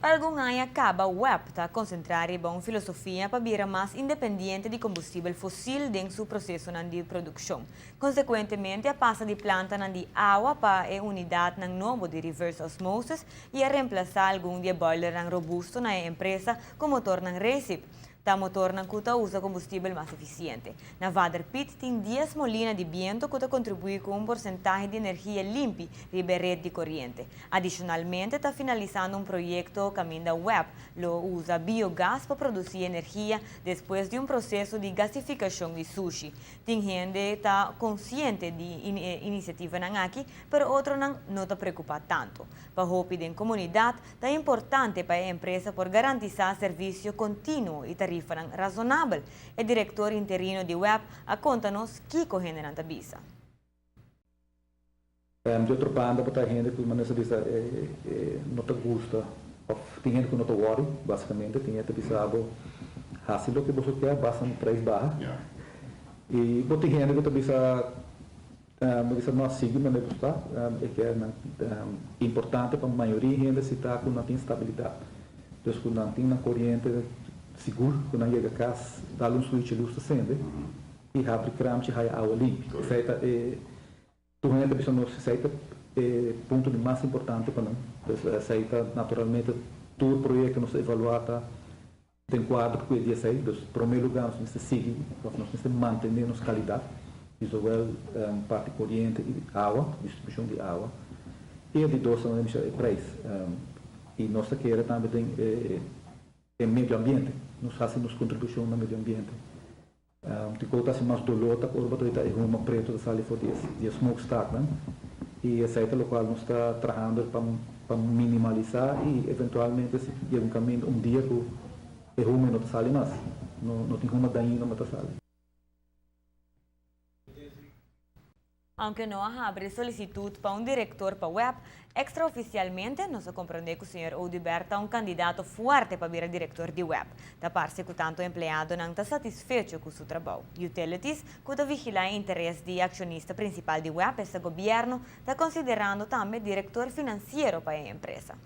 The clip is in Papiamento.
Pa algun aña caba WEB ta concentra riba un filosofia pa bira mas independiente di combustibel fosil den su procesonan di produccion. Consecuentemente a pasa di plantanan di awa pa e unidadnan nobo di reverse osmosis y a reemplasa algun di e boilernan robusto na e empresa cu motornan Recip. Ta motornan cu ta usa combustibel mas eficiente. Na Vader Piet tin 10 molina di biento cu ta contribui cu un porcentahe di energia limpi riba e red di coriente. Adicionalmente ta finalisando un proyecto caminda WEB lo usa biogas pa produci energia despues di un proceso di gasificacion di sushi. Tin hende ta consciente di e iniciativanan aki, pero otronan no ta preocupa tanto. Pa hopi den comunidad, ta importante pa e empresa por garantisa servicio continuo y tarifanan razonabel. E director interino di WEB a conta nos kico hendenan ta bisa. Di otro banda, bo tin hende cu manera bisa no ta gusta of tin hende cu no ta worry, basicamente, tin hende bisa bo hasi loke bo kier, basta un prijs baha. Y bo tin hende cu ta bisa no sigui manera gusta, e cu ta importante pa mayoria hende si ta cu nan tin stabilidad. Dus cu nan tin na coriente sigur, cu nan yega cas, dal un switch, luz ta cende, y habri kranchi, haya awa limpi. Esey ta tur hende bisa nos esey ta e punto di mas importante pa nan. Dus esey ta naturalmente tur proyecto nos evalua ta den cuadro cu e esey. Dus prome lugar nos mester sigui, of nos mester mantene nos calidad, y zowel parti coriente y awa, distribucion di awa. Y di dos tambe e prijs. Y nos kier tambe tin e medio ambiente. Nos ta haci nos contribucion na medio ambiente. Di cos ta mas dolor ta ora ta e huma preto ta sali for di smokestack, no? Y esey ta locual nos ta trahando pa minimalisa y eventualmente si yega un caminda un dia cu e huma no ta sali mas. No, no tin huma dañino mas ta sali. Aunke no a habri solicitud pa un director pa WEB, extraoficialmente nos a comprende cu señor Oduber ta un candidato fuerte pa bira director di WEB. Ta parce cu tanto empleadonan ta satisfecho cu su trabou. Utilities, cu ta vigila interes di accionista principal di WEB, esta gobierno, ta considerando tambe director financiero pa e empresa.